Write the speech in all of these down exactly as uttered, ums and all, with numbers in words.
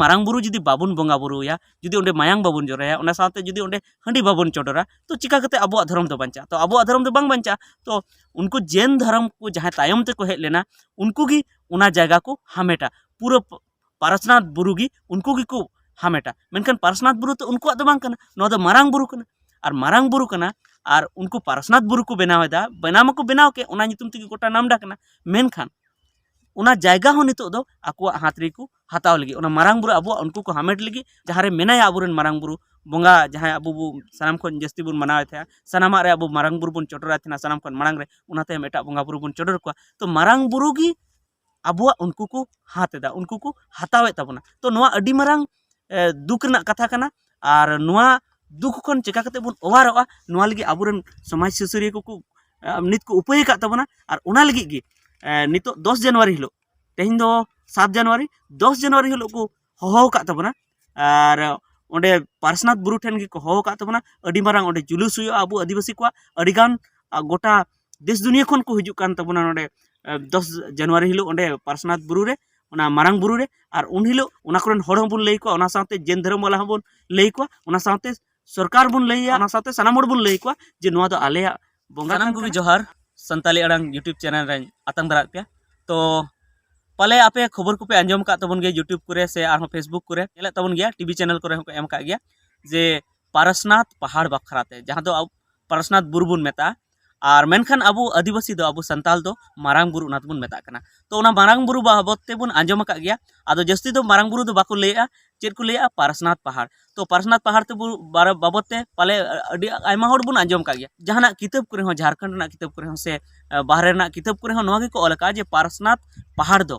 ᱢᱟᱨᱟᱝ ᱵᱩᱨᱩ ᱡᱩᱫᱤ ᱵᱟᱵᱚᱱ ᱵᱚᱸᱜᱟ ᱵᱩᱨᱩᱭᱟ, ᱡᱩᱫᱤ ᱚᱸᱰᱮ ᱢᱟᱭᱟᱝ ᱵᱟᱵᱚᱱ ᱡᱚᱨᱚᱭᱟ, ᱚᱱᱟ ᱥᱟᱶᱛᱮ ᱡᱩᱫᱤ ᱚᱸᱰᱮ ᱦᱟᱺᱰᱤ ᱵᱟᱵᱚᱱ ᱪᱚᱰᱚᱨᱟ, ᱛᱚ ᱪᱤᱠᱟ ᱠᱟᱛᱮ ᱟᱵᱚᱣᱟᱜ ᱫᱷᱚᱨᱚᱢ ᱫᱚ ᱵᱟᱧᱪᱟᱜᱼᱟ? ᱛᱚ ᱟᱵᱚᱣᱟᱜ ᱫᱷᱚᱨᱚᱢ ᱫᱚ ᱵᱟᱝ ᱵᱟᱧᱪᱟᱜᱼᱟ᱾ ᱛᱚ ᱩᱱᱠᱩ ᱡᱮᱱ ᱫᱷᱚᱨᱚᱢ ᱠᱚ ᱡᱟᱦᱟᱸᱭ ᱛᱟᱭᱚᱢ ᱛᱮᱠᱚ ᱦᱮᱡ ᱞᱮᱱᱟ, ᱩᱱᱠᱩ ᱜᱮ ᱚᱱᱟ ᱡᱟᱭᱜᱟ ᱠᱚ ᱦᱟᱢᱮᱴᱟ᱾ ᱯᱩᱨᱟᱹ ᱯᱟᱨᱥᱱᱟᱛᱷ ᱵᱩᱨᱩ ᱜᱮ ᱩᱱᱠᱩ ᱜᱮᱠᱚ ᱦᱟᱢᱮᱴᱟ᱾ ᱢᱮᱱᱠᱷᱟᱱ ᱯᱟᱨᱥᱱᱟᱛᱷ ᱵᱩᱨᱩ ᱛᱚ ᱩᱱᱠᱩᱣᱟᱜ ᱫᱚ ᱵᱟᱝ ᱠᱟᱱᱟ, ᱱᱚᱣᱟ ᱫᱚ ᱢᱟᱨᱟᱝ ᱵᱩᱨᱩ ᱠᱟᱱᱟ᱾ ᱟᱨ ᱢᱟᱨᱟᱝ ᱵᱩᱨᱩ ᱠᱟᱱᱟ, ᱟᱨ ᱩᱱᱠᱩ ᱯᱟᱨᱥᱱᱟᱛᱷ ᱵᱩᱨᱩ ᱠᱚ ᱵᱮᱱᱟᱣ ᱮᱫᱟ, ᱵᱮᱱᱟᱣ ᱢᱟᱠᱚ ᱵᱮᱱᱟᱣ ᱠᱮᱫ, ᱚᱱᱟ ᱧᱩᱛᱩᱢ ᱛᱮᱜᱮ ᱜᱚᱴᱟ ᱱᱟᱢᱰᱟ ᱠᱟᱱᱟ᱾ ᱢᱮᱱᱠᱷᱟᱱ ᱚᱱᱟ ᱡᱟᱭᱜᱟ ᱦᱚᱸ ᱱᱤᱛᱚᱜ ᱫᱚ ᱟᱠᱚᱣᱟᱜ ᱦᱟᱛ ᱨᱮᱠᱚ ᱦᱟᱛᱟᱣ ᱞᱟᱹᱜᱤᱫ, ᱚᱱᱟ ᱢᱟᱨᱟᱝ ᱵᱩᱨᱩ ᱟᱵᱚᱣᱟᱜ ᱩᱱᱠᱩ ᱠᱚ ᱦᱟᱢᱮᱴ ᱞᱟᱹᱜᱤᱫ, ᱡᱟᱦᱟᱸ ᱨᱮ ᱢᱮᱱᱟᱭᱟ ᱟᱵᱚᱨᱮᱱ ᱢᱟᱨᱟᱝ ᱵᱩᱨᱩ ᱵᱚᱸᱜᱟ, ᱡᱟᱦᱟᱸᱭ ᱟᱵᱚ ᱵᱚ ᱥᱟᱱᱟᱢ ᱠᱷᱚᱱ ᱡᱟᱹᱥᱛᱤ ᱵᱚᱱ ᱢᱟᱱᱟᱣᱮᱫ ᱛᱟᱦᱮᱸᱜᱼᱟ, ᱥᱟᱱᱟᱢᱟᱜ ᱨᱮ ᱟᱵᱚ ᱢᱟᱨᱟᱝ ᱵᱩᱨᱩ ᱵᱚᱱ ᱪᱚᱰᱚᱨᱟᱭ ᱛᱟᱦᱮᱱᱟ, ᱥᱟᱱᱟᱢ ᱠᱷᱚᱱ ᱢᱟᱲᱟᱝ ᱨᱮ, ᱚᱱᱟ ᱛᱟᱭᱚᱢ ᱮᱴᱟᱜ ᱵᱚᱸᱜᱟ ᱵᱩᱨᱩ ᱵᱚᱱ ᱪᱚᱰᱚᱨ ᱠᱚᱣᱟ᱾ ᱛᱚ ᱢᱟᱨᱟᱝ ᱵᱩᱨᱩ ᱜᱮ ᱟᱵᱚᱣᱟᱜ ᱩᱱᱠᱩ ᱠᱚ ᱦᱟᱛ ᱮᱫᱟ, ᱩᱱᱠᱩ ᱠᱚ ᱦᱟᱛᱟᱣᱮᱫ ᱛᱟᱵᱚᱱᱟ᱾ ᱛᱚ ᱱᱚᱣᱟ ᱟᱹᱰᱤ ᱢᱟᱨᱟᱝ ᱮ, ᱫᱩᱠ ᱨᱮᱱᱟᱜ ᱠᱟᱛᱷᱟ ᱠᱟᱱᱟ᱾ ᱟᱨ ᱱᱚᱣᱟ ᱫᱩᱠ ᱠᱷᱚᱱ ᱪᱮᱠᱟ ᱠᱟᱛᱮ ᱵᱚᱱ ᱚᱣᱟᱨᱚᱜᱼᱟ, ᱱᱚᱣᱟ ᱞᱟᱹᱜᱤᱫ ᱟᱵᱚᱨᱮᱱ ᱥᱚᱢᱟᱡᱽ ᱥᱩᱥᱟᱹᱨᱤᱭᱟᱹ ᱠᱚᱠᱚ ᱮ, ᱱᱤᱛ ᱠᱚ ᱩᱯᱟᱹᱭ ᱟᱠᱟᱫ ᱛᱟᱵᱚᱱᱟ᱾ ᱟᱨ ᱚᱱᱟ ᱞᱟᱹᱜᱤᱫ ᱜᱮ ᱮ, ᱱᱤᱛᱚᱜ ᱫᱚᱥ ᱡᱟᱱᱩᱣᱟᱨᱤ ᱦᱤᱞᱳᱜ, ᱛᱮᱦᱮᱧ ᱫᱚ ᱥᱟᱛ ᱡᱟᱱᱩᱣᱟᱨᱤ, ᱫᱚᱥ ᱡᱟᱱᱩᱣᱟᱨᱤ ᱦᱤᱞᱳᱜ ᱠᱚ ᱦᱚᱦᱚ ᱟᱠᱟᱫ ᱛᱟᱵᱚᱱᱟ᱾ ᱟᱨ ᱚᱸᱰᱮ ᱯᱟᱨᱥᱱᱟᱛᱷ ᱵᱩᱨᱩ ᱴᱷᱮᱱ ᱜᱮᱠᱚ ᱦᱚᱦᱚ ᱟᱠᱟᱫ ᱛᱟᱵᱚᱱᱟ᱾ ᱟᱹᱰᱤ ᱢᱟᱨᱟᱝ ᱚᱸᱰᱮ ᱡᱩᱞᱩᱥ ᱦᱩᱭᱩᱜᱼᱟ ᱟᱵᱚ ᱟᱹᱫᱤᱵᱟᱹᱥᱤ ᱠᱚᱣᱟᱜ᱾ ᱟᱹᱰᱤᱜᱟᱱ ᱟ, ᱜᱚᱴᱟ ᱫᱮᱥ ᱫᱩᱱᱤᱭᱟᱹ ᱠᱷᱚᱱ ᱠᱚ ᱦᱤᱡᱩᱜ ᱠᱟᱱ ᱛᱟᱵᱚᱱᱟ ᱱᱚᱰᱮ ᱮ, ᱫᱚᱥ ᱡᱟᱱᱩᱣᱟᱨᱤ ᱦᱤᱞᱳᱜ ᱚᱸᱰᱮ ᱯᱟᱨᱥᱱᱟᱛᱷ ᱵᱩᱨᱩ ᱨᱮ, ᱚᱱᱟ ᱢᱟᱨᱟᱝ ᱵᱩᱨᱩ ᱨᱮ᱾ ᱟᱨ ᱩᱱ ᱦᱤᱞᱳᱜ ᱚᱱᱟ ᱠᱚᱨᱮᱱ ᱦᱚᱲ ᱦᱚᱸᱵᱚᱱ ᱞᱟᱹᱭ ᱠᱚᱣᱟ, ᱚᱱᱟ ᱥᱟᱶᱛᱮ ᱡᱮᱱ ᱫᱷᱚᱨᱚᱢ ᱵᱟᱞᱟ ᱦᱚᱸᱵᱚᱱ ᱞᱟᱹᱭ ᱠᱚᱣᱟ, ᱚᱱᱟ ᱥᱟᱶᱛᱮ ᱥᱚᱨᱠᱟᱨ ᱵᱚᱱ ᱞᱟᱹᱭᱟ, ᱚᱱᱟ ᱥᱟᱶᱛᱮ ᱥᱟᱱᱟᱢ ᱦᱚᱲ ᱵᱚᱱ ᱞᱟᱹᱭ ᱠᱚᱣᱟ ᱡᱮ ᱱᱚᱣᱟ ᱫᱚ ᱟᱞᱮᱭᱟᱜ ᱵᱚᱸᱜᱟ ᱥᱟᱱᱟᱢ ᱠᱟᱱ ᱠᱚᱜᱮ ᱛᱟᱞᱮᱭᱟ᱾ ᱡᱚᱦᱟᱨ, ᱥᱟᱱᱛᱟᱞᱤ ᱟᱲᱟᱝ YouTube ᱪᱮᱱᱮᱞ ᱨᱮᱧ ᱟᱛᱟᱝ ᱫᱟᱨᱟᱫ ᱯᱮᱭᱟ᱾ ᱛᱚ ᱯᱟᱞᱮ ᱟᱯᱮ ᱠᱷᱚᱵᱚᱨ ᱠᱚᱯᱮ ᱟᱸᱡᱚᱢ ᱟᱠᱟᱫ ᱛᱟᱵᱚᱱ ᱜᱮᱭᱟ YouTube ᱠᱚᱨᱮ ᱥᱮ ᱟᱨᱦᱚᱸ Facebook ᱠᱚᱨᱮ ᱧᱮᱞᱮᱫ ᱛᱟᱵᱚᱱ ᱜᱮᱭᱟ, ᱴᱤᱵᱷᱤ ᱪᱮᱱᱮᱞ ᱠᱚᱨᱮ ᱦᱚᱸᱠᱚ ᱮᱢ ᱟᱠᱟᱫ ᱜᱮᱭᱟ, ᱡᱮ ᱯᱟᱨᱥᱱᱟᱛᱷ ᱯᱟᱦᱟᱲ ᱵᱟᱠᱷᱨᱟ ᱛᱮ, ᱡᱟᱦᱟᱸ ᱫᱚ ᱟᱵᱚ ᱯᱟᱨᱥᱱᱟᱛᱷ ᱵᱩᱨᱩ ᱵᱚᱱ ᱢᱮᱛᱟᱜᱼᱟ᱾ ᱟᱨ ᱢᱮᱱᱠᱷᱟᱱ ᱟᱵᱚ ᱟᱹᱫᱤᱵᱟᱹᱥᱤ ᱫᱚ, ᱟᱵᱚ ᱥᱟᱱᱛᱟᱞ ᱫᱚ ᱢᱟᱨᱟᱝ ᱵᱩᱨᱩ ᱚᱱᱟ ᱛᱮᱵᱚᱱ ᱢᱮᱛᱟᱜ ᱠᱟᱱᱟ᱾ ᱛᱚ ᱚᱱᱟ ᱢᱟᱨᱟᱝ ᱵᱩᱨᱩ ᱵᱟᱵᱚᱫ ᱛᱮᱵᱚᱱ ᱟᱸᱡᱚᱢ ᱟᱠᱟᱫ ᱜᱮᱭᱟ᱾ ᱟᱫᱚ ᱡᱟᱹᱥᱛᱤ ᱫᱚ ᱢᱟᱨᱟᱝ ᱵᱩᱨᱩ ᱫᱚ ᱵᱟᱠᱚ ᱞᱟᱹᱭᱮᱜᱼᱟ, ᱪᱮᱫ ᱠᱚ ᱞᱟᱹᱭᱮᱜᱼᱟ? ᱯᱟᱨᱥᱱᱟᱛᱷ ᱯᱟᱦᱟᱲ᱾ ᱛᱚ ᱯᱟᱨᱥᱱᱟᱛᱷ ᱯᱟᱦᱟᱲ ᱛᱮ ᱵᱩᱨᱩ ᱵᱟᱨ-, ᱵᱟᱵᱚᱫ ᱛᱮ ᱯᱟᱞᱮ ᱟᱹᱰᱤ ᱟᱭᱢᱟ ᱦᱚᱲ ᱵᱚᱱ ᱟᱸᱡᱚᱢ ᱟᱠᱟᱫ ᱜᱮᱭᱟ, ᱡᱟᱦᱟᱱᱟᱜ ᱠᱤᱛᱟᱹᱵ ᱠᱚᱨᱮ ᱦᱚᱸ, ᱡᱷᱟᱲᱠᱷᱚᱸᱰ ᱨᱮᱱᱟᱜ ᱠᱤᱛᱟᱹᱵ ᱠᱚᱨᱮ ᱦᱚᱸ ᱥᱮ ᱮ, ᱵᱟᱦᱨᱮ ᱨᱮᱱᱟᱜ ᱠᱤᱛᱟᱹᱵ ᱠᱚᱨᱮ ᱦᱚᱸ ᱱᱚᱣᱟ ᱜᱮᱠᱚ ᱚᱞ ᱟᱠᱟᱫᱼᱟ ᱡᱮ ᱯᱟᱨᱥᱱᱟᱛᱷ ᱯᱟᱦᱟᱲ ᱫᱚ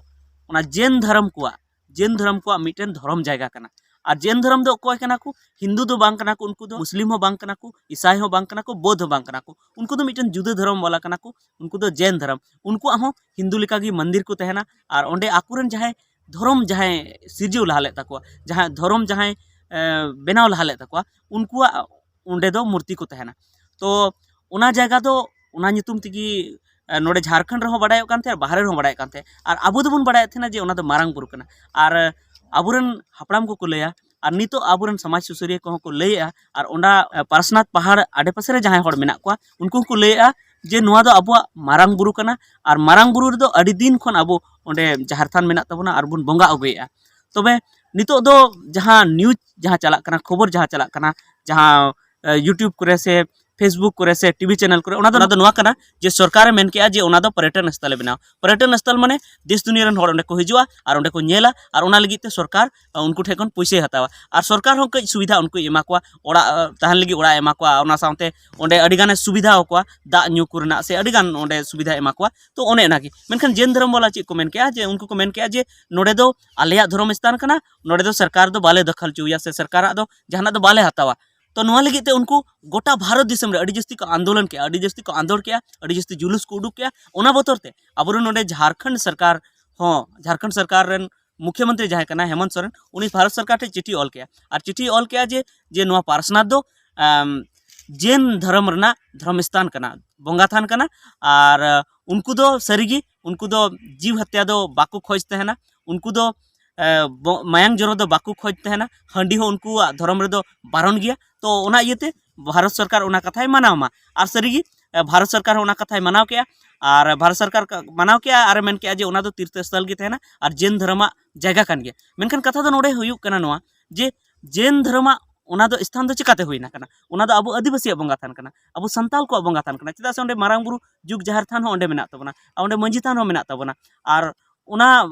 ᱚᱱᱟ ᱡᱮᱱ ᱫᱷᱚᱨᱚᱢ ᱠᱚᱣᱟᱜ, ᱡᱮᱱ ᱫᱷᱚᱨᱚᱢ ᱠᱚᱣᱟᱜ ᱢᱤᱫᱴᱮᱱ ᱫᱷᱚᱨᱚᱢ ᱡᱟᱭᱜᱟ ᱠᱟᱱᱟ᱾ ᱟᱨ ᱡᱮᱱ ᱫᱷᱚᱨᱚᱢ ᱫᱚ ᱚᱠᱚᱭ ᱠᱟᱱᱟ ᱠᱚ? ᱦᱤᱱᱫᱩ ᱫᱚ ᱵᱟᱝ ᱠᱟᱱᱟ ᱠᱚ, ᱩᱱᱠᱩ ᱫᱚ ᱢᱩᱥᱞᱤᱢ ᱦᱚᱸ ᱵᱟᱝ ᱠᱟᱱᱟ ᱠᱚ, ᱤᱥᱟᱭ ᱦᱚᱸ ᱵᱟᱝ ᱠᱟᱱᱟ ᱠᱚ, ᱵᱳᱫᱷ ᱦᱚᱸ ᱵᱟᱝ ᱠᱟᱱᱟ ᱠᱚ᱾ ᱩᱱᱠᱩ ᱫᱚ ᱢᱤᱫᱴᱮᱱ ᱡᱩᱫᱟᱹ ᱫᱷᱚᱨᱚᱢ ᱵᱟᱞᱟ ᱠᱟᱱᱟ ᱠᱚ, ᱩᱱᱠᱩ ᱫᱚ ᱡᱮᱱ ᱫᱷᱚᱨᱚᱢ᱾ ᱩᱱᱠᱩᱣᱟᱜ ᱦᱚᱸ ᱦᱤᱱᱫᱩ ᱞᱮᱠᱟᱜᱮ ᱢᱚᱱᱫᱤᱨ ᱠᱚ ᱛᱟᱦᱮᱱᱟ᱾ ᱟᱨ ᱚᱸᱰᱮ ᱟᱠᱚᱨᱮᱱ ᱡᱟᱦᱟᱸᱭ ᱫᱷᱚᱨᱚᱢ, ᱡᱟᱦᱟᱸᱭ ᱥᱤᱨᱡᱟᱹᱣ ᱞᱟᱦᱟ ᱞᱮᱫ ᱛᱟᱠᱚᱣᱟ, ᱡᱟᱦᱟᱸᱭ ᱫᱷᱚᱨᱚᱢ ᱡᱟᱦᱟᱸᱭ ᱮ, ᱵᱮᱱᱟᱣ ᱞᱟᱦᱟ ᱞᱮᱫ ᱛᱟᱠᱚᱣᱟ, ᱩᱱᱠᱩᱣᱟᱜ ᱚᱸᱰᱮ ᱫᱚ ᱢᱩᱨᱛᱤ ᱠᱚ ᱛᱟᱦᱮᱱᱟ᱾ ᱛᱚ ᱚᱱᱟ ᱡᱟᱭᱜᱟ ᱫᱚ ᱚᱱᱟ ᱧᱩᱛᱩᱢ ᱛᱮᱜᱮ ᱮ, ᱱᱚᱰᱮ ᱡᱷᱟᱲᱠᱷᱚᱸᱰ ᱨᱮᱦᱚᱸ ᱵᱟᱰᱟᱭᱚᱜ ᱠᱟᱱ ᱛᱟᱦᱮᱸᱫ, ᱵᱟᱦᱨᱮ ᱨᱮᱦᱚᱸ ᱵᱟᱰᱟᱭᱚᱜ ᱠᱟᱱ ᱛᱟᱦᱮᱸᱫ᱾ ᱟᱨ ᱟᱵᱚ ᱫᱚᱵᱚᱱ ᱵᱟᱰᱟᱭᱮᱫ ᱛᱟᱦᱮᱱᱟ ᱡᱮ ᱚᱱᱟ ᱫᱚ ᱢᱟᱨᱟᱝ ᱵᱩᱨᱩ ᱠᱟᱱᱟ᱾ ᱟᱨ ᱟᱵᱚᱨᱮᱱ ᱦᱟᱯᱲᱟᱢ ᱠᱚᱠᱚ ᱞᱟᱹᱭᱟ, ᱟᱨ ᱱᱤᱛᱚᱜ ᱟᱵᱚᱨᱮᱱ ᱥᱚᱢᱟᱡᱽ ᱥᱩᱥᱟᱹᱨᱤᱭᱟᱹ ᱠᱚᱦᱚᱸ ᱠᱚ ᱞᱟᱹᱭᱮᱜᱼᱟ, ᱟᱨ ᱚᱱᱟ ᱮ, ᱯᱟᱨᱥᱱᱟᱛᱷ ᱯᱟᱦᱟᱲ ᱟᱰᱮᱯᱟᱥᱮ ᱨᱮ ᱡᱟᱦᱟᱸᱭ ᱦᱚᱲ ᱢᱮᱱᱟᱜ ᱠᱚᱣᱟ, ᱩᱱᱠᱩ ᱦᱚᱸᱠᱚ ᱞᱟᱹᱭᱮᱜᱼᱟ ᱡᱮ ᱱᱚᱣᱟ ᱫᱚ ᱟᱵᱚᱣᱟᱜ ᱢᱟᱨᱟᱝ ᱵᱩᱨᱩ ᱠᱟᱱᱟ, ᱟᱨ ᱢᱟᱨᱟᱝ ᱵᱩᱨᱩ ᱨᱮᱫᱚ ᱟᱹᱰᱤ ᱫᱤᱱ ᱠᱷᱚᱱ ᱟᱵᱚ ᱚᱸᱰᱮ ᱡᱟᱦᱮᱨ ᱛᱷᱟᱱ ᱢᱮᱱᱟᱜ ᱛᱟᱵᱚᱱᱟ ᱟᱨ ᱵᱚᱱ ᱵᱚᱸᱜᱟ ᱟᱹᱜᱩᱭᱮᱜᱼᱟ᱾ ᱛᱚᱵᱮ ᱱᱤᱛᱚᱜ ᱫᱚ ᱡᱟᱦᱟᱸ ᱱᱤᱭᱩᱡᱽ ᱡᱟᱦᱟᱸ ᱪᱟᱞᱟᱜ ᱠᱟᱱᱟ, ᱠᱷᱚᱵᱚᱨ ᱡᱟᱦᱟᱸ ᱪᱟᱞᱟᱜ ᱠᱟᱱᱟ, ᱡᱟᱦᱟᱸ ᱮ, YouTube ᱠᱚᱨᱮ ᱥᱮ Facebook ᱠᱚᱨᱮ ᱥᱮ ᱴᱤᱵᱷᱤ ᱪᱮᱱᱮᱞ ᱠᱚᱨᱮ, ᱚᱱᱟ ᱫᱚ, ᱚᱱᱟ ᱫᱚ ᱱᱚᱣᱟ ᱠᱟᱱᱟ ᱡᱮ ᱥᱚᱨᱠᱟᱨᱮ ᱢᱮᱱ ᱠᱮᱜᱼᱟ ᱡᱮ ᱚᱱᱟ ᱫᱚ ᱯᱚᱨᱭᱚᱴᱚᱱ ᱥᱛᱷᱚᱞᱮ ᱵᱮᱱᱟᱣ᱾ ᱯᱚᱨᱭᱚᱴᱚᱱ ᱥᱛᱷᱚᱞ ᱢᱟᱱᱮ ᱫᱮᱥ ᱫᱩᱱᱤᱭᱟᱹ ᱨᱮᱱ ᱦᱚᱲ ᱚᱸᱰᱮ ᱠᱚ ᱦᱤᱡᱩᱜᱼᱟ ᱟᱨ ᱚᱸᱰᱮ ᱠᱚ ᱧᱮᱞᱟ, ᱟᱨ ᱚᱱᱟ ᱞᱟᱹᱜᱤᱫ ᱛᱮ ᱥᱚᱨᱠᱟᱨ ᱟ, ᱩᱱᱠᱩ ᱴᱷᱮᱱ ᱠᱷᱚᱱ ᱯᱩᱭᱥᱟᱹᱭ ᱦᱟᱛᱟᱣᱟ᱾ ᱟᱨ ᱥᱚᱨᱠᱟᱨ ᱦᱚᱸ ᱠᱟᱹᱡ ᱥᱩᱵᱤᱫᱷᱟ ᱩᱱᱠᱩᱭ ᱮᱢᱟ ᱠᱚᱣᱟ, ᱚᱲᱟᱜ ᱟ, ᱛᱟᱦᱮᱱ ᱞᱟᱹᱜᱤᱫ ᱚᱲᱟᱜ ᱮ ᱮᱢᱟ ᱠᱚᱣᱟ, ᱚᱱᱟ ᱥᱟᱶᱛᱮ ᱚᱸᱰᱮ ᱟᱹᱰᱤ ᱜᱟᱱᱮ ᱥᱩᱵᱤᱫᱷᱟ ᱟᱠᱚᱣᱟ, ᱫᱟᱜ ᱧᱩ ᱠᱚᱨᱮᱱᱟᱜ ᱥᱮ ᱟᱹᱰᱤ ᱜᱟᱱ ᱚᱸᱰᱮ ᱥᱩᱵᱤᱫᱷᱟ ᱮᱢᱟ ᱠᱚᱣᱟ᱾ ᱛᱚ ᱚᱱᱮ ᱚᱱᱟᱜᱮ᱾ ᱢᱮᱱᱠᱷᱟᱱ ᱡᱮᱱ ᱫᱷᱚᱨᱚᱢ ᱵᱟᱞᱟ ᱪᱮᱫ ᱠᱚ ᱢᱮᱱ ᱠᱮᱜᱼᱟ ᱡᱮ ᱩᱱᱠᱩ ᱠᱚ ᱢᱮᱱ ᱠᱮᱜᱼᱟ ᱡᱮ ᱱᱚᱰᱮ ᱫᱚ ᱟᱞᱮᱭᱟᱜ ᱫᱷᱚᱨᱚᱢ ᱥᱛᱷᱟᱱ ᱠᱟᱱᱟ, ᱱᱚᱰᱮ ᱫᱚ ᱥᱚᱨᱠᱟᱨ ᱫᱚ ᱵᱟᱞᱮ ᱫᱚᱠᱷᱚᱞ ᱦᱚᱪᱚᱭᱟ ᱥᱮ ᱥᱚᱨᱠᱟᱨᱟᱜ ᱫᱚ ᱡᱟᱦᱟᱱᱟᱜ ᱫᱚ ᱵᱟᱞᱮ ᱦᱟᱛᱟᱣᱟ᱾ ᱛᱚ ᱱᱚᱣᱟ ᱞᱟᱹᱜᱤᱫ ᱛᱮ ᱩᱱᱠᱩ ᱜᱚᱴᱟ ᱵᱷᱟᱨᱚᱛ ᱫᱤᱥᱚᱢ ᱨᱮ ᱟᱹᱰᱤ ᱡᱟᱹᱥᱛᱤ ᱠᱚ ᱟᱱᱫᱳᱞᱚᱱ ᱠᱮᱜᱼᱟ, ᱟᱹᱰᱤ ᱡᱟᱹᱥᱛᱤ ᱠᱚ ᱟᱸᱫᱳᱲ ᱠᱮᱜᱼᱟ, ᱟᱹᱰᱤ ᱡᱟᱹᱥᱛᱤ ᱡᱩᱞᱩᱥ ᱠᱚ ᱩᱰᱩᱠ ᱠᱮᱜᱼᱟ᱾ ᱚᱱᱟ ᱵᱚᱛᱚᱨ ᱛᱮ ᱟᱵᱚᱨᱮᱱ ᱱᱚᱰᱮ ᱡᱷᱟᱲᱠᱷᱚᱸᱰ ᱥᱚᱨᱠᱟᱨ ᱦᱚᱸ, ᱡᱷᱟᱲᱠᱷᱚᱸᱰ ᱥᱚᱨᱠᱟᱨ ᱨᱮᱱ ᱢᱩᱠᱷᱭᱚᱢᱚᱱᱛᱨᱤ ᱡᱟᱦᱟᱸᱭ ᱠᱟᱱᱟ ᱦᱮᱢᱚᱱᱛ ᱥᱚᱨᱮᱱ, ᱩᱱᱤ ᱵᱷᱟᱨᱚᱛ ᱥᱚᱨᱠᱟᱨ ᱴᱷᱮᱱ ᱪᱤᱴᱷᱤ ᱚᱞ ᱠᱮᱜᱼᱟ, ᱟᱨ ᱪᱤᱴᱷᱤ ᱚᱞ ᱠᱮᱜᱼᱟ ᱡᱮ, ᱡᱮ ᱱᱚᱣᱟ ᱯᱟᱨᱥᱱᱟᱛᱷ ᱫᱚ ᱟᱢ, ᱡᱮᱱ ᱫᱷᱚᱨᱚᱢ ᱨᱮᱱᱟᱜ ᱫᱷᱚᱨᱚᱢ ᱥᱛᱷᱟᱱ ᱠᱟᱱᱟ, ᱵᱚᱸᱜᱟ ᱛᱷᱟᱱ ᱠᱟᱱᱟ, ᱟᱨ ᱟ, ᱩᱱᱠᱩ ᱫᱚ ᱥᱟᱹᱨᱤᱜᱮ ᱩᱱᱠᱩ ᱫᱚ ᱡᱤᱣ ᱦᱚᱛᱭᱟ ᱫᱚ ᱵᱟᱠᱚ ᱠᱷᱚᱡᱽ ᱛᱟᱦᱮᱱᱟ, ᱩᱱᱠᱩ ᱫᱚ ᱮ, ᱵᱚ-, ᱢᱟᱭᱟᱝ ᱡᱚᱨᱚ ᱫᱚ ᱵᱟᱠᱚ ᱠᱷᱚᱡᱽ ᱛᱟᱦᱮᱱᱟ, ᱦᱟᱺᱰᱤ ᱦᱚᱸ ᱩᱱᱠᱩᱣᱟᱜ ᱫᱷᱚᱨᱚᱢ ᱨᱮᱫᱚ ᱵᱟᱨᱚᱱ ᱜᱮᱭᱟ᱾ ᱛᱚ ᱚᱱᱟ ᱤᱭᱟᱹᱛᱮ ᱵᱷᱟᱨᱚᱛ ᱥᱚᱨᱠᱟᱨ ᱚᱱᱟ ᱠᱟᱛᱷᱟᱭ ᱢᱟᱱᱟᱣ ᱢᱟ᱾ ᱟᱨ ᱥᱟᱹᱨᱤᱜᱮ ᱮ, ᱵᱷᱟᱨᱚᱛ ᱥᱚᱨᱠᱟᱨ ᱦᱚᱸ ᱚᱱᱟ ᱠᱟᱛᱷᱟᱭ ᱢᱟᱱᱟᱣ ᱠᱮᱜᱼᱟ, ᱟᱨ ᱵᱷᱟᱨᱚᱛ ᱥᱚᱨᱠᱟᱨ ᱠᱟ-, ᱢᱟᱱᱟᱣ ᱠᱮᱜᱼᱟ ᱟᱨᱮ ᱢᱮᱱ ᱠᱮᱜᱼᱟ ᱡᱮ ᱚᱱᱟ ᱫᱚ ᱛᱤᱨᱛᱷᱚ ᱥᱛᱷᱚᱞ ᱜᱮ ᱛᱟᱦᱮᱱᱟ ᱟᱨ ᱡᱮᱱ ᱫᱷᱚᱨᱚᱢᱟᱜ ᱡᱟᱭᱜᱟ ᱠᱟᱱ ᱜᱮᱭᱟ᱾ ᱢᱮᱱᱠᱷᱟᱱ ᱠᱟᱛᱷᱟ ᱫᱚ ᱱᱚᱰᱮ ᱦᱩᱭᱩᱜ ᱠᱟᱱᱟ ᱱᱚᱣᱟ ᱡᱮ ᱡᱮᱱ ᱫᱷᱚᱨᱚᱢᱟᱜ ᱚᱱᱟ ᱫᱚ ᱥᱛᱷᱟᱱ ᱫᱚ ᱪᱤᱠᱟᱛᱮ ᱦᱩᱭᱱᱟ ᱠᱟᱱᱟ? ᱚᱱᱟ ᱫᱚ ᱟᱵᱚ ᱟᱹᱫᱤᱵᱟᱹᱥᱤᱭᱟᱜ ᱵᱚᱸᱜᱟ ᱛᱷᱟᱱ ᱠᱟᱱᱟ, ᱟᱵᱚ ᱥᱟᱱᱛᱟᱞ ᱠᱚᱣᱟᱜ ᱵᱚᱸᱜᱟ ᱛᱷᱟᱱ ᱠᱟᱱᱟ, ᱪᱮᱫᱟᱜ ᱥᱮ ᱚᱸᱰᱮ ᱢᱟᱨᱟᱝ ᱵᱩᱨᱩ ᱡᱩᱜᱽ ᱡᱟᱦᱮᱨ ᱛᱷᱟᱱ ᱦᱚᱸ ᱚᱸᱰᱮ ᱢᱮᱱᱟᱜ ᱛᱟᱵᱚᱱᱟ, ᱟᱨ ᱚᱸᱰᱮ ᱢᱟᱹᱡᱷᱤ ᱛᱷᱟᱱ ᱦᱚᱸ ᱢᱮᱱᱟᱜ ᱛᱟᱵᱚᱱᱟ᱾ ᱟᱨ ᱚᱱᱟ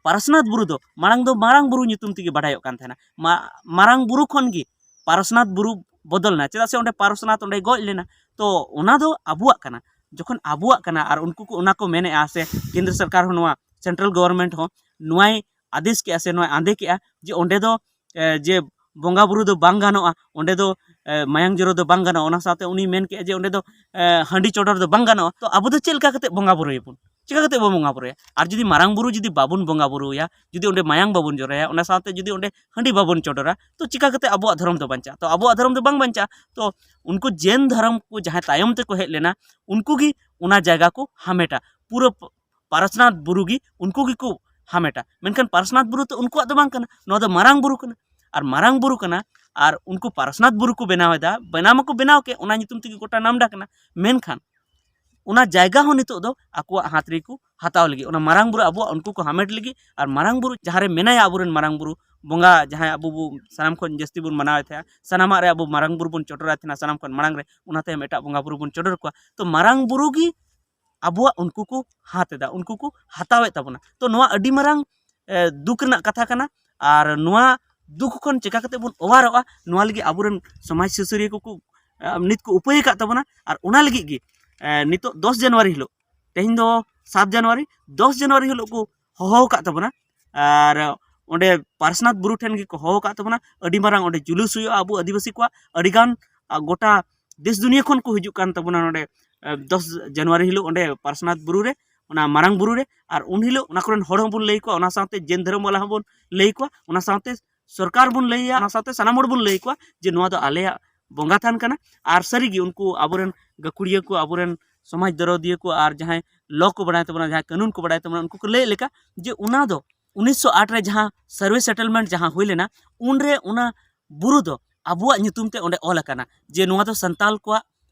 ᱯᱟᱨᱥᱱᱟᱛᱷ ᱵᱩᱨᱩ ᱫᱚ ᱢᱟᱲᱟᱝ ᱫᱚ ᱢᱟᱨᱟᱝ ᱵᱩᱨᱩ ᱧᱩᱛᱩᱢ ᱛᱮᱜᱮ ᱵᱟᱰᱟᱭᱚᱜ ᱠᱟᱱ ᱛᱟᱦᱮᱱᱟ᱾ ᱢᱟ-, ᱢᱟᱨᱟᱝ ᱵᱩᱨᱩ ᱠᱷᱚᱱ ᱜᱮ ᱯᱟᱨᱥᱱᱟᱛᱷ ᱵᱩᱨᱩ ᱵᱚᱫᱚᱞ ᱮᱱᱟ, ᱪᱮᱫᱟᱜ ᱥᱮ ᱚᱸᱰᱮ ᱯᱟᱨᱥᱱᱟᱛᱷ ᱚᱸᱰᱮ ᱜᱚᱡ ᱞᱮᱱᱟ᱾ ᱛᱚ ᱚᱱᱟ ᱫᱚ ᱟᱵᱚᱣᱟᱜ ᱠᱟᱱᱟ᱾ ᱡᱚᱠᱷᱚᱱ ᱟᱵᱚᱣᱟᱜ ᱠᱟᱱᱟ ᱟᱨ ᱩᱱᱠᱩ ᱠᱚ ᱚᱱᱟ ᱠᱚ ᱢᱮᱱᱮᱜᱼᱟ, ᱥᱮ ᱠᱮᱱᱫᱨᱚ ᱥᱚᱨᱠᱟᱨ ᱦᱚᱸ, ᱱᱚᱣᱟ ᱥᱮᱱᱴᱨᱟᱞ ᱜᱚᱵᱷᱚᱨᱱᱢᱮᱱᱴ ᱦᱚᱸ ᱱᱚᱣᱟᱭ ᱟᱫᱮᱥ ᱠᱮᱜᱼᱟ ᱥᱮ ᱱᱚᱣᱟᱭ ᱟᱸᱫᱮ ᱠᱮᱜᱼᱟ ᱡᱮ ᱚᱸᱰᱮ ᱫᱚ ᱮ, ᱡᱮ ᱵᱚᱸᱜᱟ ᱵᱩᱨᱩ ᱫᱚ ᱵᱟᱝ ᱜᱟᱱᱚᱜᱼᱟ, ᱚᱸᱰᱮ ᱫᱚ ᱮ, ᱢᱟᱭᱟᱝ ᱡᱚᱨᱚ ᱫᱚ ᱵᱟᱝ ᱜᱟᱱᱚᱜᱼᱟ, ᱚᱱᱟ ᱥᱟᱶᱛᱮ ᱩᱱᱤ ᱢᱮᱱ ᱠᱮᱜᱼᱟ ᱡᱮ ᱚᱸᱰᱮ ᱫᱚ ᱮ, ᱦᱟᱺᱰᱤ ᱪᱚᱰᱚᱨ ᱫᱚ ᱵᱟᱝ ᱜᱟᱱᱚᱜᱼᱟ᱾ ᱛᱚ ᱟᱵᱚ ᱫᱚ ᱪᱮᱫ ᱞᱮᱠᱟ ᱠᱟᱛᱮ ᱵᱚᱸᱜᱟ ᱵᱩᱨᱩᱭᱟᱵᱚᱱ? ᱪᱤᱠᱟ ᱠᱟᱛᱮ ᱵᱚᱱ ᱵᱚᱸᱜᱟ ᱵᱩᱨᱩᱭᱟ? ᱟᱨ ᱡᱩᱫᱤ ᱢᱟᱨᱟᱝ ᱵᱩᱨᱩ ᱡᱩᱫᱤ ᱵᱟᱵᱚᱱ ᱵᱚᱸᱜᱟ ᱵᱩᱨᱩᱭᱟ, ᱡᱩᱫᱤ ᱚᱸᱰᱮ ᱢᱟᱭᱟᱝ ᱵᱟᱵᱚᱱ ᱡᱚᱨᱚᱭᱟ, ᱚᱱᱟ ᱥᱟᱶᱛᱮ ᱡᱩᱫᱤ ᱚᱸᱰᱮ ᱦᱟᱺᱰᱤ ᱵᱟᱵᱚᱱ ᱪᱚᱰᱚᱨᱟ, ᱛᱚ ᱪᱤᱠᱟ ᱠᱟᱛᱮ ᱟᱵᱚᱣᱟᱜ ᱫᱷᱚᱨᱚᱢ ᱫᱚ ᱵᱟᱧᱪᱟᱜᱼᱟ? ᱛᱚ ᱟᱵᱚᱣᱟᱜ ᱫᱷᱚᱨᱚᱢ ᱫᱚ ᱵᱟᱝ ᱵᱟᱧᱪᱟᱜᱼᱟ᱾ ᱛᱚ ᱩᱱᱠᱩ ᱡᱮᱱ ᱫᱷᱚᱨᱚᱢ ᱠᱚ ᱡᱟᱦᱟᱸᱭ ᱛᱟᱭᱚᱢ ᱛᱮᱠᱚ ᱦᱮᱡ ᱞᱮᱱᱟ, ᱩᱱᱠᱩ ᱜᱮ ᱚᱱᱟ ᱡᱟᱭᱜᱟ ᱠᱚ ᱦᱟᱢᱮᱴᱟ᱾ ᱯᱩᱨᱟᱹ ᱯᱟᱨᱥᱱᱟᱛᱷ ᱵᱩᱨᱩ ᱜᱮ ᱩᱱᱠᱩ ᱜᱮᱠᱚ ᱦᱟᱢᱮᱴᱟ᱾ ᱢᱮᱱᱠᱷᱟᱱ ᱯᱟᱨᱥᱱᱟᱛᱷ ᱵᱩᱨᱩ ᱫᱚ ᱩᱱᱠᱩᱣᱟᱜ ᱫᱚ ᱵᱟᱝ ᱠᱟᱱᱟ, ᱱᱚᱣᱟ ᱫᱚ ᱢᱟᱨᱟᱝ ᱵᱩᱨᱩ ᱠᱟᱱᱟ᱾ ᱟᱨ ᱢᱟᱨᱟᱝ ᱵᱩᱨᱩ ᱠᱟᱱᱟ, ᱟᱨ ᱩᱱᱠᱩ ᱯᱟᱨᱥᱱᱟᱛᱷ ᱵᱩᱨᱩ ᱠᱚ ᱵᱮᱱᱟᱣ ᱮᱫᱟ, ᱵᱮᱱᱟᱣ ᱢᱟᱠᱚ ᱵᱮᱱᱟᱣ ᱠᱮᱫ, ᱚᱱᱟ ᱧᱩᱛᱩᱢ ᱛᱮᱜᱮ ᱜᱚᱴᱟ ᱱᱟᱢᱰᱟᱠ ᱮᱱᱟ᱾ ᱢᱮᱱᱠᱷᱟᱱ ᱚᱱᱟ ᱡᱟᱭᱜᱟ ᱦᱚᱸ ᱱᱤᱛᱚᱜ ᱫᱚ ᱟᱠᱚᱣᱟᱜ ᱦᱟᱛ ᱨᱮᱠᱚ ᱦᱟᱛᱟᱣ ᱞᱟᱹᱜᱤᱫ, ᱚᱱᱟ ᱢᱟᱨᱟᱝ ᱵᱩᱨᱩ ᱟᱵᱚᱣᱟᱜ ᱩᱱᱠᱩ ᱠᱚ ᱦᱟᱢᱮᱴ ᱞᱟᱹᱜᱤᱫ᱾ ᱟᱨ ᱢᱟᱨᱟᱝ ᱵᱩᱨᱩ ᱡᱟᱦᱟᱸ ᱨᱮ ᱢᱮᱱᱟᱭᱟ, ᱟᱵᱚᱨᱮᱱ ᱢᱟᱨᱟᱝ ᱵᱩᱨᱩ ᱵᱚᱸᱜᱟ, ᱡᱟᱦᱟᱸᱭ ᱟᱵᱚ ᱵᱚ ᱥᱟᱱᱟᱢ ᱠᱷᱚᱱ ᱡᱟᱹᱥᱛᱤ ᱵᱚᱱ ᱢᱟᱱᱟᱣᱮᱫ ᱛᱟᱦᱮᱸᱫ, ᱥᱟᱱᱟᱢᱟᱜ ᱨᱮ ᱟᱵᱚ ᱢᱟᱨᱟᱝ ᱵᱩᱨᱩ ᱵᱚᱱ ᱪᱚᱰᱚᱨᱟᱭ ᱛᱟᱦᱮᱱᱟ, ᱥᱟᱱᱟᱢ ᱠᱷᱚᱱ ᱢᱟᱲᱟᱝ ᱨᱮ, ᱚᱱᱟ ᱛᱟᱭᱚᱢ ᱮᱴᱟᱜ ᱵᱚᱸᱜᱟ ᱵᱩᱨᱩ ᱵᱚᱱ ᱪᱚᱰᱚᱨ ᱠᱚᱣᱟ᱾ ᱛᱚ ᱢᱟᱨᱟᱝ ᱵᱩᱨᱩ ᱜᱮ ᱟᱵᱚᱣᱟᱜ ᱩᱱᱠᱩ ᱠᱚ ᱦᱟᱛ ᱮᱫᱟ, ᱩᱱᱠᱩ ᱠᱚ ᱦᱟᱛᱟᱣᱮᱫ ᱛᱟᱵᱚᱱᱟ᱾ ᱛᱚ ᱱᱚᱣᱟ ᱟᱹᱰᱤ ᱢᱟᱨᱟᱝ, ᱮ, ᱫᱩᱠ ᱨᱮᱱᱟᱜ ᱠᱟᱛᱷᱟ ᱠᱟᱱᱟ᱾ ᱟᱨ ᱱᱚᱣᱟ ᱫᱩᱠ ᱠᱷᱚᱱ ᱪᱮᱠᱟ ᱠᱟᱛᱮ ᱵᱚᱱ ᱚᱣᱟᱨᱚᱜᱼᱟ, ᱱᱚᱣᱟ ᱞᱟᱹᱜᱤᱫ ᱟᱵᱚᱨᱮᱱ ᱥᱚᱢᱟᱡᱽ ᱥᱩᱥᱟᱹᱨᱤᱭᱟᱹ ᱠᱚᱠᱚ, ᱮ, ᱱᱤᱛ ᱠᱚ ᱩᱯᱟᱹᱭ ᱟᱠᱟᱫ ᱛᱟᱵᱚᱱᱟ᱾ ᱟᱨ ᱚᱱᱟ ᱞᱟᱹᱜᱤᱫ ᱜᱮ, ᱮ, ᱱᱤᱛᱚᱜ ᱫᱚᱥ ᱡᱟᱱᱩᱣᱟᱨᱤ ᱦᱤᱞᱳᱜ, ᱛᱮᱦᱮᱧ ᱫᱚ ᱥᱟᱛ ᱡᱟᱱᱩᱣᱟᱨᱤ, ᱫᱚᱥ ᱡᱟᱱᱩᱣᱟᱨᱤ ᱦᱤᱞᱳᱜ ᱠᱚ ᱦᱚᱦᱚ ᱟᱠᱟᱫ ᱛᱟᱵᱚᱱᱟ᱾ ᱟᱨ ᱚᱸᱰᱮ ᱯᱟᱨᱥᱱᱟᱛᱷ ᱵᱩᱨᱩ ᱴᱷᱮᱱ ᱜᱮᱠᱚ ᱦᱚᱦᱚ ᱟᱠᱟᱫ ᱛᱟᱵᱚᱱᱟ᱾ ᱟᱹᱰᱤ ᱢᱟᱨᱟᱝ ᱚᱸᱰᱮ ᱡᱩᱞᱩᱥ ᱦᱩᱭᱩᱜᱼᱟ ᱟᱵᱚ ᱟᱹᱫᱤᱵᱟᱹᱥᱤ ᱠᱚᱣᱟᱜ᱾ ᱟᱹᱰᱤᱜᱟᱱ, ᱟ, ᱜᱚᱴᱟ ᱫᱮᱥ ᱫᱩᱱᱤᱭᱟᱹ ᱠᱷᱚᱱ ᱠᱚ ᱦᱤᱡᱩᱜ ᱠᱟᱱ ᱛᱟᱵᱚᱱᱟ ᱱᱚᱰᱮ, ᱮ, ᱫᱚᱥ ᱡᱟᱱᱩᱣᱟᱨᱤ ᱦᱤᱞᱳᱜ ᱚᱸᱰᱮ ᱯᱟᱨᱥᱱᱟᱛᱷ ᱵᱩᱨᱩ ᱨᱮ, ᱚᱱᱟ ᱢᱟᱨᱟᱝ ᱵᱩᱨᱩ ᱨᱮ᱾ ᱟᱨ ᱩᱱ ᱦᱤᱞᱳᱜ ᱚᱱᱟ ᱠᱚᱨᱮᱱ ᱦᱚᱲ ᱦᱚᱸᱵᱚᱱ ᱞᱟᱹᱭ ᱠᱚᱣᱟ, ᱚᱱᱟ ᱥᱟᱶᱛᱮ ᱡᱮᱱ ᱫᱷᱚᱨᱚᱢ ᱵᱟᱞᱟ ᱦᱚᱸᱵᱚᱱ ᱞᱟᱹᱭ ᱠᱚᱣᱟ, ᱚᱱᱟ ᱥᱟᱶᱛᱮ ᱥᱚᱨᱠᱟᱨ ᱵᱚᱱ ᱞᱟᱹᱭᱟ, ᱚᱱᱟ ᱥᱟᱶᱛᱮ ᱥᱟᱱᱟᱢ ᱦᱚᱲ ᱵᱚᱱ ᱞᱟᱹᱭ ᱠᱚᱣᱟ ᱡᱮ ᱱᱚᱣᱟ ᱫᱚ ᱟᱞᱮᱭᱟᱜ ᱵᱚᱸᱜᱟ ᱛᱷᱟᱱ ᱠᱟᱱᱟ᱾ ᱟᱨ ᱥᱟᱹᱨᱤᱜᱮ ᱩᱱᱠᱩ ᱟᱵᱚᱨᱮᱱ ᱜᱟᱹᱠᱷᱩᱲᱤᱭᱟᱹ ᱠᱚ, ᱟᱵᱚᱨᱮᱱ ᱥᱚᱢᱟᱡᱽ ᱫᱚᱨᱚᱫᱤᱭᱟᱹ ᱠᱚ, ᱟᱨ ᱡᱟᱦᱟᱸᱭ ᱞᱚ ᱠᱚ ᱵᱟᱲᱟᱭ ᱛᱟᱵᱚᱱᱟ, ᱡᱟᱦᱟᱸᱭ ᱠᱟᱹᱱᱩᱱ ᱠᱚ ᱵᱟᱲᱟᱭ ᱛᱟᱵᱚᱱᱟ, ᱩᱱᱠᱩ ᱠᱚ ᱞᱟᱹᱭᱮᱫ ᱞᱮᱠᱟ ᱡᱮ ᱚᱱᱟ ᱫᱚ ᱩᱱᱤᱥᱥᱚ ᱟᱴ ᱨᱮ ᱡᱟᱦᱟᱸ ᱥᱟᱨᱵᱷᱮ ᱥᱮᱴᱮᱞᱢᱮᱱᱴ ᱡᱟᱦᱟᱸ ᱦᱩᱭ ᱞᱮᱱᱟ, ᱩᱱᱨᱮ ᱚᱱᱟ ᱵᱩᱨᱩ ᱫᱚ ᱟᱵᱚᱣᱟᱜ ᱧᱩᱛᱩᱢ ᱛᱮ ᱚᱸᱰᱮ ᱚᱞ ᱟᱠᱟᱱᱟ ᱡᱮ ᱱᱚᱣᱟ ᱫᱚ ᱥᱟᱱᱛᱟᱞ ᱠᱚᱣᱟᱜ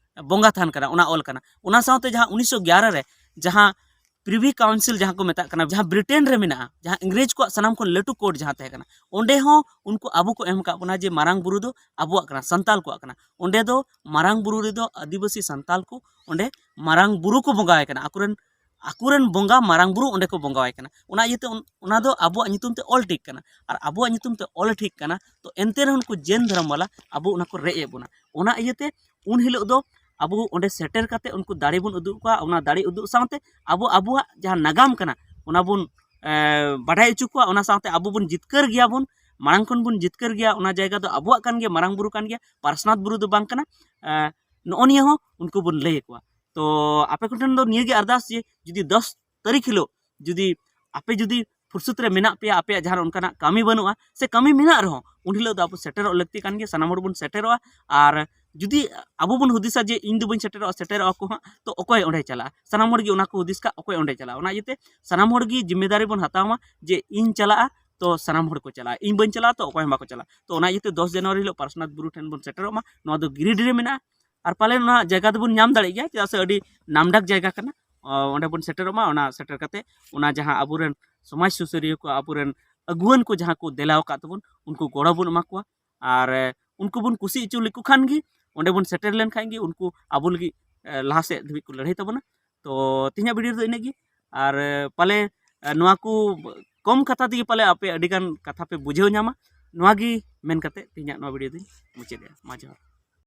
ᱵᱚᱸᱜᱟ ᱛᱷᱟᱱ ᱠᱟᱱᱟ, ᱚᱱᱟ ᱚᱞ ᱟᱠᱟᱱᱟ᱾ ᱚᱱᱟ ᱥᱟᱶᱛᱮ ᱡᱟᱦᱟᱸ ᱩᱱᱤᱥᱥᱚ ᱮᱜᱟᱨᱚ ᱨᱮ ᱡᱟᱦᱟᱸ ᱯᱨᱤᱵᱷᱤ ᱠᱟᱣᱩᱱᱥᱤᱞ ᱡᱟᱦᱟᱸ ᱠᱚ ᱢᱮᱛᱟᱜ ᱠᱟᱱᱟ, ᱡᱟᱦᱟᱸ ᱵᱨᱤᱴᱮᱱ ᱨᱮ ᱢᱮᱱᱟᱜᱼᱟ, ᱡᱟᱦᱟᱸ ᱤᱝᱨᱮᱡᱽ ᱠᱚᱣᱟᱜ ᱥᱟᱱᱟᱢ ᱠᱷᱚᱱ ᱞᱟᱹᱴᱩ ᱠᱳᱨᱴ ᱡᱟᱦᱟᱸ ᱛᱟᱦᱮᱸ ᱠᱟᱱᱟ, ᱚᱸᱰᱮ ᱦᱚᱸ ᱩᱱᱠᱩ ᱟᱵᱚ ᱠᱚ ᱮᱢ ᱟᱠᱟᱫ ᱵᱚᱱᱟ ᱡᱮ ᱢᱟᱨᱟᱝ ᱵᱩᱨᱩ ᱫᱚ ᱟᱵᱚᱣᱟᱜ ᱠᱟᱱᱟ, ᱥᱟᱱᱛᱟᱞ ᱠᱚᱣᱟᱜ ᱠᱟᱱᱟ᱾ ᱚᱸᱰᱮ ᱫᱚ ᱢᱟᱨᱟᱝ ᱵᱩᱨᱩ ᱨᱮᱫᱚ ᱟᱹᱫᱤᱵᱟᱹᱥᱤ ᱥᱟᱱᱛᱟᱞ ᱠᱚ ᱚᱸᱰᱮ ᱢᱟᱨᱟᱝ ᱵᱩᱨᱩ ᱠᱚ ᱵᱚᱸᱜᱟᱣᱟᱭ ᱠᱟᱱᱟ, ᱟᱠᱚᱨᱮᱱ, ᱟᱠᱚᱨᱮᱱ ᱵᱚᱸᱜᱟ ᱢᱟᱨᱟᱝ ᱵᱩᱨᱩ ᱚᱸᱰᱮ ᱠᱚ ᱵᱚᱸᱜᱟᱣᱟᱭ ᱠᱟᱱᱟ᱾ ᱚᱱᱟ ᱤᱭᱟᱹᱛᱮ ᱚᱱ-, ᱚᱱᱟ ᱫᱚ ᱟᱵᱚᱣᱟᱜ ᱧᱩᱛᱩᱢ ᱛᱮ ᱚᱞ ᱴᱷᱤᱠ ᱠᱟᱱᱟ᱾ ᱟᱨ ᱟᱵᱚᱣᱟᱜ ᱧᱩᱛᱩᱢ ᱛᱮ ᱚᱞ ᱴᱷᱤᱠ ᱠᱟᱱᱟ, ᱛᱚ ᱮᱱᱛᱮ ᱨᱮᱦᱚᱸ ᱩᱱᱠᱩ ᱡᱮᱱ ᱫᱷᱚᱨᱚᱢ ᱵᱟᱞᱟ ᱟᱵᱚ ᱚᱱᱟ ᱠᱚ ᱨᱮᱡ ᱮᱫ ᱵᱚᱱᱟ᱾ ᱚᱱᱟ ᱤᱭᱟᱹᱛᱮ ᱩᱱ ᱦᱤᱞᱳᱜ ᱫᱚ ᱟᱵᱚ ᱚᱸᱰᱮ ᱥᱮᱴᱮᱨ ᱠᱟᱛᱮ ᱩᱱᱠᱩ ᱫᱟᱲᱮ ᱵᱚᱱ ᱩᱫᱩᱜ ᱠᱚᱣᱟ᱾ ᱚᱱᱟ ᱫᱟᱲᱮ ᱩᱫᱩᱜ ᱥᱟᱶᱛᱮ ᱟᱵᱚ ᱟᱵᱚᱣᱟᱜ ᱡᱟᱦᱟᱸ ᱱᱟᱜᱟᱢ ᱠᱟᱱᱟ, ᱚᱱᱟ ᱵᱚᱱ, ᱮ, ᱵᱟᱰᱟᱭ ᱦᱚᱪᱚ ᱠᱚᱣᱟ᱾ ᱚᱱᱟ ᱥᱟᱶᱛᱮ ᱟᱵᱚ ᱵᱚᱱ ᱡᱤᱛᱠᱟᱹᱨ ᱜᱮᱭᱟ ᱵᱚᱱ, ᱢᱟᱲᱟᱝ ᱠᱷᱚᱱ ᱵᱚᱱ ᱡᱤᱛᱠᱟᱹᱨ ᱜᱮᱭᱟ, ᱚᱱᱟ ᱡᱟᱭᱜᱟ ᱫᱚ ᱟᱵᱚᱣᱟᱜ ᱠᱟᱱ ᱜᱮᱭᱟ, ᱢᱟᱨᱟᱝ ᱵᱩᱨᱩ ᱠᱟᱱ ᱜᱮᱭᱟ, ᱯᱟᱨᱥᱱᱟᱛᱷ ᱵᱩᱨᱩ ᱫᱚ ᱵᱟᱝ ᱠᱟᱱᱟ᱾ ᱮ, ᱱᱚᱜᱼᱚ ᱱᱤᱭᱟᱹ ᱦᱚᱸ ᱩᱱᱠᱩ ᱵᱚᱱ ᱞᱟᱹᱭ ᱟᱠᱚᱣᱟ᱾ ᱛᱚ ᱟᱯᱮ ᱠᱚᱴᱷᱮᱱ ᱫᱚ ᱱᱤᱭᱟᱹ ᱜᱮ ᱟᱨᱫᱟᱥ ᱡᱮ ᱡᱩᱫᱤ ᱫᱚᱥ ᱛᱟᱹᱨᱤᱠᱷ ᱦᱤᱞᱳᱜ ᱡᱩᱫᱤ ᱟᱯᱮ ᱡᱩᱫᱤ ᱯᱷᱩᱨᱥᱩᱛ ᱨᱮ ᱢᱮᱱᱟᱜ ᱯᱮᱭᱟ, ᱟᱯᱮᱭᱟᱜ ᱡᱟᱦᱟᱱᱟᱜ ᱚᱱᱠᱟᱱᱟᱜ ᱠᱟᱹᱢᱤ ᱵᱟᱹᱱᱩᱜᱼᱟ, ᱥᱮ ᱠᱟᱹᱢᱤ ᱢᱮᱱᱟᱜ ᱨᱮᱦᱚᱸ, ᱩᱱ ᱦᱤᱞᱳᱜ ᱫᱚ ᱟᱵᱚ ᱥᱮᱴᱮᱨᱚᱜ ᱞᱟᱹᱠᱛᱤ ᱠᱟᱱ ᱜᱮᱭᱟ᱾ ᱥᱟᱱᱟᱢ ᱦᱚᱲ ᱵᱚᱱ ᱥᱮᱴᱮᱨᱚᱜᱼᱟ᱾ ᱟᱨ ᱡᱩᱫᱤ ᱟᱵᱚ ᱵᱚᱱ ᱦᱩᱫᱤᱥᱟ ᱡᱮ ᱤᱧ ᱫᱚ ᱵᱟᱹᱧ ᱥᱮᱴᱮᱨᱚᱜᱼᱟ, ᱥᱮᱴᱮᱨᱚᱜᱼᱟ ᱠᱚ ᱦᱟᱸᱜ, ᱛᱚ ᱚᱠᱚᱭ ᱚᱸᱰᱮ ᱪᱟᱞᱟᱜᱼᱟ? ᱥᱟᱱᱟᱢ ᱦᱚᱲ ᱜᱮ ᱚᱱᱟ ᱠᱚ ᱦᱩᱫᱤᱥ ᱠᱟᱜ, ᱚᱠᱚᱭ ᱚᱸᱰᱮ ᱪᱟᱞᱟᱜᱼᱟ? ᱚᱱᱟ ᱤᱭᱟᱹᱛᱮ ᱥᱟᱱᱟᱢ ᱦᱚᱲ ᱜᱮ ᱡᱤᱢᱢᱮᱫᱟᱨᱤ ᱵᱚᱱ ᱦᱟᱛᱟᱣ ᱢᱟ ᱡᱮ ᱤᱧ ᱪᱟᱞᱟᱜᱼᱟ, ᱛᱚ ᱥᱟᱱᱟᱢ ᱦᱚᱲ ᱠᱚ ᱪᱟᱞᱟᱜᱼᱟ, ᱤᱧ ᱵᱟᱹᱧ ᱪᱟᱞᱟᱜᱼᱟ, ᱛᱚ ᱚᱠᱚᱭ ᱦᱚᱸ ᱵᱟᱠᱚ ᱪᱟᱞᱟᱜᱼᱟ᱾ ᱛᱚ ᱚᱱᱟ ᱤᱭᱟᱹᱛᱮ ᱫᱚᱥ ᱡᱟᱱᱩᱣᱟᱨᱤ ᱦᱤᱞᱳᱜ ᱯᱟᱨᱥᱚᱱᱟᱛᱷ ᱵᱩᱨᱩ ᱴᱷᱮᱱ ᱵᱚᱱ ᱥᱮᱴᱮᱨᱚᱜ ᱢᱟ᱾ ᱱᱚᱣᱟ ᱫᱚ ᱜᱤᱨᱤᱰᱤ ᱨᱮ ᱢᱮᱱᱟᱜᱼᱟ᱾ ᱟᱨ ᱯᱟᱞᱮᱱ ᱚᱱᱟ ᱡᱟᱭᱜᱟ ᱫᱚᱵᱚᱱ ᱧᱟᱢ ᱫᱟᱲᱮᱭᱟᱜ ᱜᱮᱭᱟ, ᱪᱮᱫᱟᱜ ᱥᱮ ᱟᱹᱰᱤ ᱱᱟᱢᱰᱟᱠ ᱡᱟᱭᱜᱟ ᱠᱟᱱᱟ᱾ ᱚ, ᱚᱸᱰᱮ ᱵᱚᱱ ᱥᱮᱴᱮᱨᱚᱜ ᱢᱟ᱾ ᱚᱱᱟ ᱥᱮᱴᱮᱨ ᱠᱟᱛᱮ ᱚᱱᱟ ᱡᱟᱦᱟᱸ ᱟᱵᱚᱨᱮᱱ ᱥᱚᱢᱟᱡᱽ ᱥᱩᱥᱟᱹᱨᱤᱭᱟᱹ ᱠᱚ, ᱟᱵᱚᱨᱮᱱ ᱟᱹᱜᱩᱣᱟᱹᱱ ᱠᱚ ᱡᱟᱦᱟᱸ ᱠᱚ ᱫᱮᱞᱟ ᱟᱠᱟᱫ ᱛᱟᱵᱚᱱ, ᱩᱱᱠᱩ ᱜᱚᱲᱚ ᱵᱚᱱ ᱮᱢᱟ ᱠᱚᱣᱟ᱾ ᱟᱨ ᱮ, ᱩᱱᱠᱩ ᱵᱚᱱ ᱠᱩᱥᱤ ᱦᱚᱪᱚ ᱞᱮᱠᱚ ᱠᱷᱟᱱ ᱜᱮ, ᱚᱸᱰᱮ ᱵᱚᱱ ᱥᱮᱴᱮᱨ ᱞᱮᱱᱠᱷᱟᱱ ᱜᱮ ᱩᱱᱠᱩ ᱟᱵᱚ ᱞᱟᱹᱜᱤᱫ ᱮ, ᱞᱟᱦᱟ ᱥᱮᱫ ᱫᱷᱟᱹᱵᱤᱡ ᱠᱚ ᱞᱟᱹᱲᱦᱟᱹᱭ ᱛᱟᱵᱚᱱᱟ᱾ ᱛᱚ ᱛᱮᱦᱮᱧᱟᱜ ᱵᱷᱤᱰᱤᱭᱳ ᱫᱚ ᱤᱱᱟᱹᱜ ᱜᱮ᱾ ᱟᱨ ᱮ, ᱯᱟᱞᱮ ᱮ, ᱱᱚᱣᱟ ᱠᱚ ᱠᱚᱢ ᱠᱟᱛᱷᱟ ᱛᱮᱜᱮ ᱯᱟᱞᱮ ᱟᱯᱮ ᱟᱹᱰᱤᱜᱟᱱ ᱠᱟᱛᱷᱟ ᱯᱮ ᱵᱩᱡᱷᱟᱹᱣ ᱧᱟᱢᱟ᱾ ᱱᱚᱣᱟ ᱜᱮ ᱢᱮᱱ ᱠᱟᱛᱮ ᱛᱮᱦᱮᱧᱟᱜ ᱱᱚᱣᱟ ᱵᱷᱤᱰᱤᱭᱳ ᱫᱚᱧ ᱢᱩᱪᱟᱹᱫᱮᱜᱼᱟ᱾ ᱢᱟ ᱡᱚᱦᱟᱨ᱾